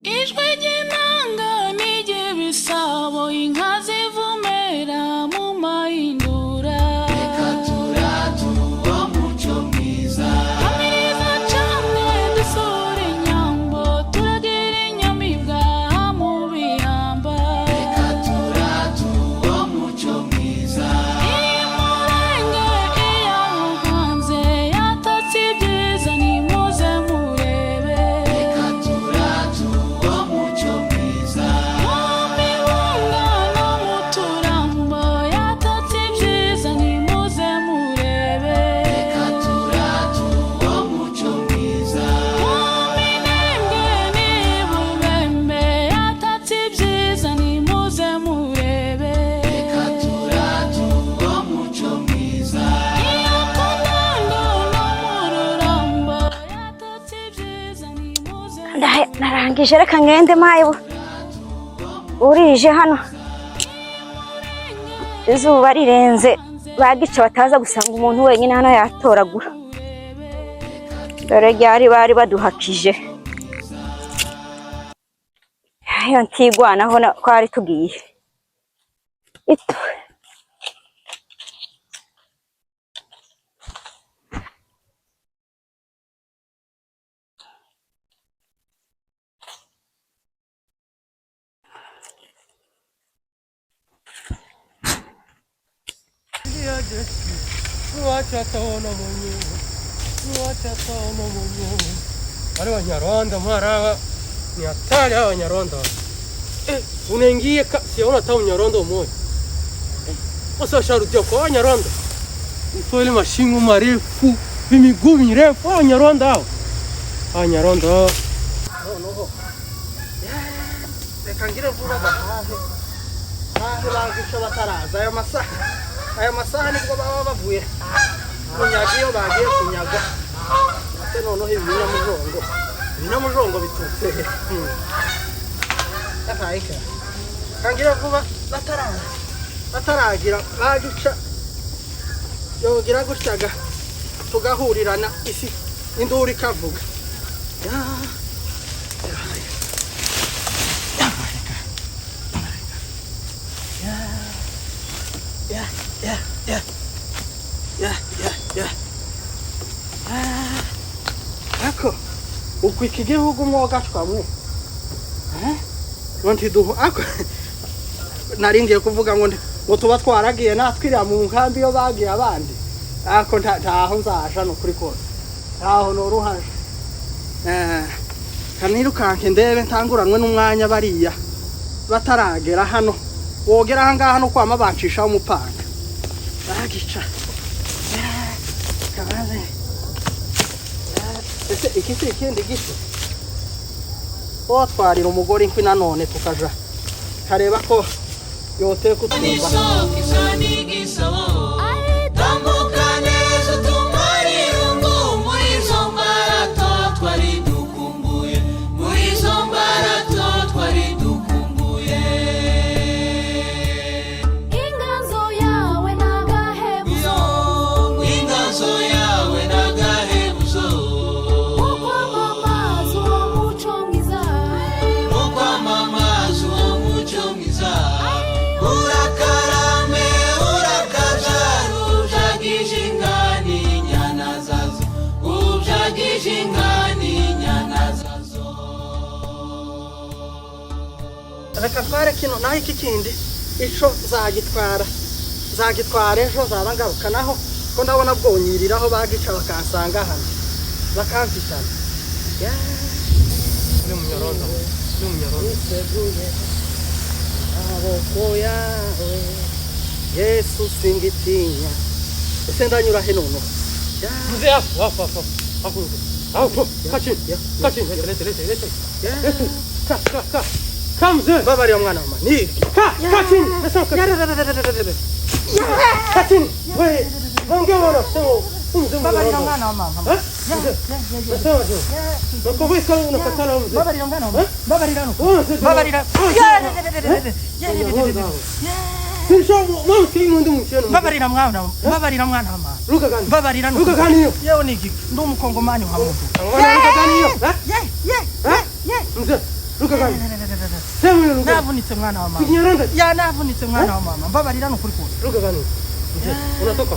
Ijwi ry'inanga n'iry'ibisabo, inka zivumera mu mahindura. Reka turate uwo muco mwiza. Hamiriza cane dusura inyambo, turagira inyamibwa mu bihamba. Reka turate uwo muco mwiza. Iy'Umurenge iyaruhanze yatatse ibyiza, nimuze murebe. Reka turate uwo muco mwiza. Mu mibunga no mu turambo yatatse ibyiza, nimuze murebe. Reka turate uwo muco mwiza. Mu minembwe n'ibubembe yatatse ibyiza, nimuze murebe. Reka turate uwo muco mwiza. Iyo ku Nyundo no mu Rurambo yatatse ibyiza, nimuze. Narangije, reka ngende maye, burije hano, izuba rirenze, bagica bataza gusanga umuntu wenyine hano yatoragura. Dore ryari bari baduhakije iyo ntigwanaho twari tugiye itu. Wale Wanyarwanda mara ni hatari hawa Wanyarwanda. Eh, unaingia siona hata Mnyarwanda mmoja. Eh, sasa washarudia kwa Wanyarwanda. Mtoe mashingo marefu, miguu mirefu, hawa Wanyarwanda hao. Hawa Wanyarwanda hao. Noneho reka ngire vuba bahahe bahe bagica bataraza. Aya masaha, aya masaha nibwo baba bavuye kunyaga iyo bagiye kunyagwa. Ese noneho ibi binyamujongo, ibinyamujongo biturutse he? Yataye kangira vuba bataraza, bataragira bagica yogira gutyaga tugahurirana, isi induru ikavuga ya. Ya, ya, ya. Ya, ya, ya. Ah. Ako, uku iki gihugu mwogacwa mwe. Eh? Ngo ntiduhu ako nari ngiye kuvuga ngo ngo tuba twaragiye natwiriya mu nkambi iyo bagiye abandi. Ako ntaho nzaja no kuri kose. Ntaho noruhaje. Eh. Kanirukanke ndebe ntanguranwe n'umwanya bariya bataragera hano. Wogera ahangaha no kwama bancishaho umupanga bagica kabaze. Ese iki si ikindi giti wotwarira umugore inkwi nanone tukaja kareba ko yoteka utwumva. Isoko isa n'igisabo. Tambuka neza utumare irungu muri izo mbarato twari dukumbuye. Muri izo mbarato twari dukumbuye. Inganzo yawe n'agahebuzo. Inganzo yawe n'agahebuzo. Ukwamamaza uwo muco mwiza. Mu kwamamaza uwo muco mwiza. Urakarame urakabyara ubyagije inka n'inyana zazo. Ubyagije inka n'inyana zazo. Reka tware kino naho iki kindi ico nzagitwara, nzagitwara ejo nzaba ngaruka naho ko ndabona bwonyiriraho bagica bakansanga hano bakamfitana. Ya. Ni Mnyarwanda. Ni Mnyarwanda. Niseguye amaboko yawe Yesu, singitinya. Ese ndanyura he noneho? Ya. Mzee, hapo hapo hapo. Hapo. Hapo. Kaa chini. Kaa chini. Lete lete lete lete. Ya. Kaa kaa kaa. Kaa mzee. Babarira mwana wa mama ni Kaa kaa chini. Nasema kaa. Kaa chini. Wewe. Ongea bwana. Sema huyu mzee Babarira Mnyarwanda. mwana wa mama. Eh? Mzee. Nasema je. Nakuwa kama unakatala mzee. Babarira mwana wa mama. Babarira no. Wewe mzee. Babarira. Kisha mama simu ndi mcheno. Babarira mwana wa babarira mwana wa mama. Luka gani? Babarira no. Luka gani hiyo? Yewe ni iki? Ndi umukongomani wa muntu. Angana luka gani hiyo? Eh? Ye ye Eh? ye. Mzee. Lugha gani? Sema hiyo lugha. Navunitse mwana wa mama. Kinyarwanda. Ya navunitse mwana wa mama. Mbabarira nukuri kose. Lugha gani? Mzee, unatoka?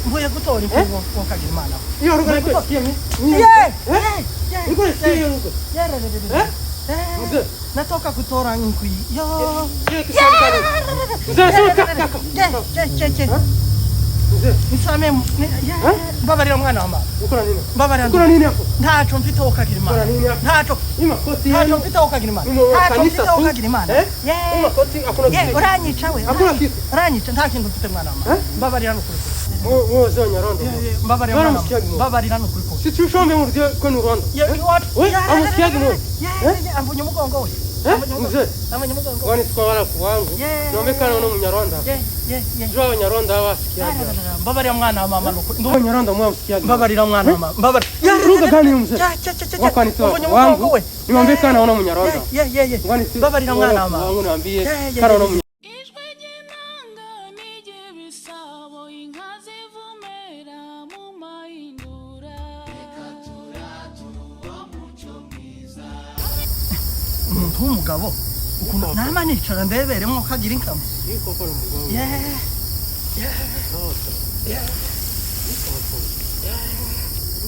Mvuye gutora inkwi wokagira Imana. Hiyo lugha niko sikia mimi. Ye! Eh? Niko sikia hiyo lugha. Eh? Mzee. Natoka kutora inkwi. Yo. Hiyo Kiswahili gani? Mzee, sema kaka. Che che che. Mzee, Nsame mbabarira mwana wa mama. uko na nini? Mbabarira. Uko na nini hapo? Ntaco mfite wokagira Uko na Imana. nini hapo? Ntaco. Hii makoti Ntaco yenu. mfite wokagira Imana. Ni mu Ntaco kanisa mfite tu. wokagira Imana. Eh? Ye. Hii makoti hakuna Ye, kitu. uranyica we. Hakuna kitu. Uranyica nta kintu mfite mwana wa mama. Eh? Mbabarira nukuri kose. Wewe wazee wa Nyarwanda. Mbabarira Bwana mwana wa mama. msikiagi mwe. Mbabarira nukuri kose. Si tushombe murudie kwenu Rwanda. We, amusikiagi mwe. Amvunye umugongo we. Eh? Mzee, Amvunye umugongo we. wani sikuwa wala kwangu. Yeah. Naomekana uno Mnyarwanda. Ye, ye, ye. Jua Wanyarwanda hawa sikiagi. Mbabarira mwana wa mama nukuri. Wanyarwanda mwa msikiagi. Mbabarira mwana wa mama. Mbabarira. Lugha gani hiyo mzee? Cha, cha, cha, cha. Wako anitoa Amvunye umugongo wangu. we. Niwaambie kana uno Mnyarwanda. Ye, ye, ye. Ngwani si Mbabarira mwana wa mama. Wangu niambie Yeah, yeah, kana uno yeah. Ijwi ry'inanga n'iry'ibisabo inka zivumera mu mahindura. Umuntu w'umugabo ukuntu nama nicara ndeberemo ko agira inkamo. Hii koko ni mgongo. Ye. Sasa. Iko hapo.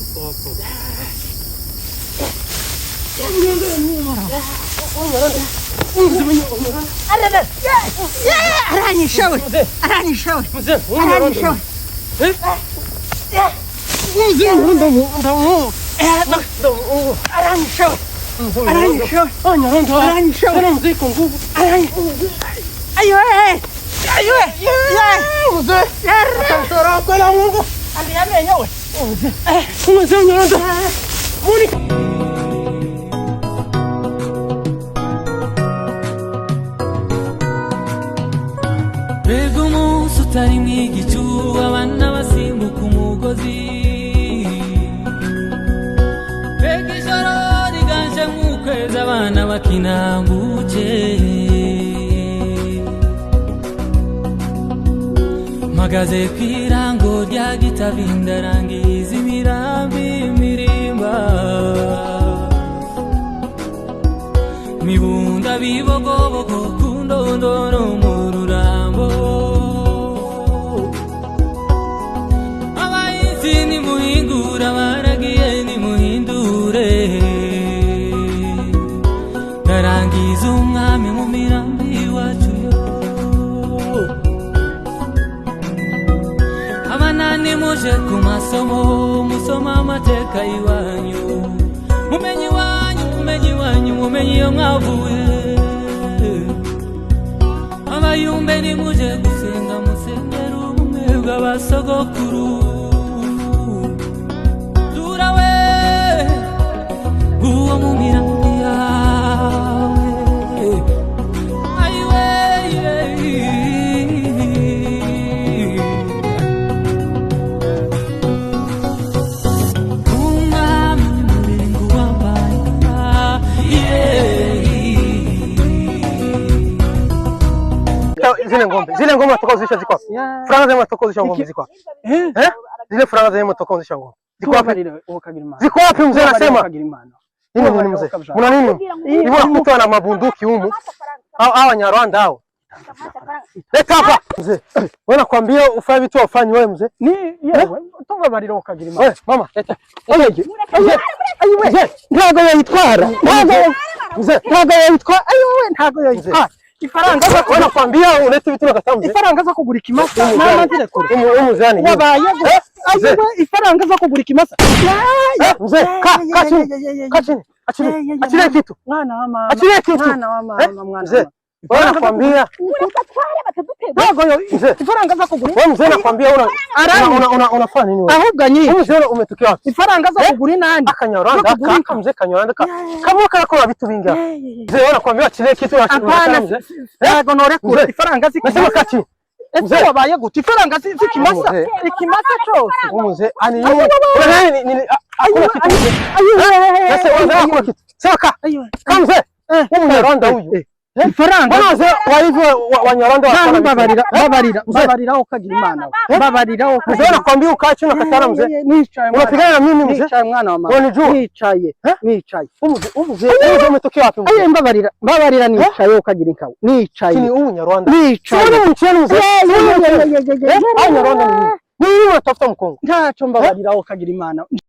Iko hapo. Aranyisha we. Aranyisha we. Mzee, huyu Aranyisha Mnyarwanda. we. Eh? Mzee, Mnyarwanda ndamu. Ndamu. Aranyisha we. Aranyisha we. Ah, Nyarwanda. Aranyisha we. Tena mzee iko nguvu. Ayo, eh. Ayo, eh. Ye. Mzee. Akamtora kwa Mungu. Andi amenyo we. Mzee Mnyarwanda. Muni. Mbega umunsi utari mw'igicu abana basimbuka umugozi Mbega ijoro riganje nk'ukwezi abana bakina mbuke Mpagaze ku irango rya Gitabi ndarangiza imirambi imirimba Mibunda bibogobogo ku ndondoro mu rurambo Abahinzi nimuhingure abaragiye nimuhindure Ndarangiza umwami mu mirambi iwacu yo Abanani muje ku masomo musoma amateka y'iwanyu mumenye iwanyu mumenye iwanyu mumenye iyo mwavuye Abayumbe nimuje gusenga musengera ubumwe bw'abasogokuru Dura we uwo mu mirambi yawe ayiwe Umwami muringu wambaye yeah. Zile ngombe, zile ngombe natoka uzisha ziko wapi? Franga zile natoka uzisha ngombe ziko wapi? Eh? Zile franga zile natoka uzisha ngombe. Ziko wapi? Ziko wapi mzee anasema? Nini nini mzee? Mna nini? Hivi unakuta na mabunduki humu. Hao hao Wanyarwanda hao. Leta hapa mzee. Wewe nakwambia ufanye vitu ufanye wewe mzee. Ni yewe tubabarira wokagira Imana. Wewe mama leta. Wewe mzee. Mzee. Ntago yayitwara. Ntago Mzee. ntago yayitwara. Ayo we ntago yayitwara. Ifaranga zo Wewe nakwambia ulete vitu nakataa mzee. ifaranga zo kugura ikimasa mama nzirekure. Humu mzee ni. Wabaye Eh? ayo we ifaranga zo kugura ikimasa. Eh, mzee, kaa kaa chini. Kaa chini. Achilie. Achilie kitu. Mwana wa mama. Achilie kitu. Mwana wa mama Eh, mwana. Mzee. Wewe nakwambia Ntago yo mzee. ifaranga zo kugura Wewe mzee nakwambia una una una unafanya nini wewe? ahubwo nyi Huyu mzee umetokea wapi? ifaranga zo kugura inani. Akanyarwanda Zo kugura aka mzee kanyarwanda ka kama karakora vitu vingi hapa. Mzee wewe nakwambia achilie kitu Hapana, mzee. ntago norekura Mzee. ifaranga Nasema z'ikimasa. kaa chini. Ese wabaye gute ifaranga z'ikimasa Mzee. ikimasa cyose. Huyu mzee ani yeye. Wewe nini nini hakuna kitu mzee. Sasa wewe hakuna kitu. Sema kaa. Kaa mzee. Huyu Mnyarwanda huyu. Ifaranga. Mbona wazee wa hivi Wanyarwanda Nta, wakora mbabarira, vizuri? mbabarira, Mzee. mbabarira ukagira Imana we. Mbabarira Mzee, ukagira. nakwambia ukae chini, unakatana mzee. Nicaye mwana. Unapigana na mimi mzee? Nicaye mwana wa mama. Unanijua? Nicaye. Eh? Nicaye. Mzee, mzee umetokea wapi mzee? Aye, mbabarira, mbabarira, nicaye ukagira inkawe. Nicaye. Chini huu Nyarwanda. Nicaye. Sioni mcheni mzee. Sioni mcheni. Yeah, yeah, yeah, yeah, yeah. Eh? Au Nyarwanda ni nini? Nini unatafuta Mkongo? Ntacyo, mbabarira ukagira Imana.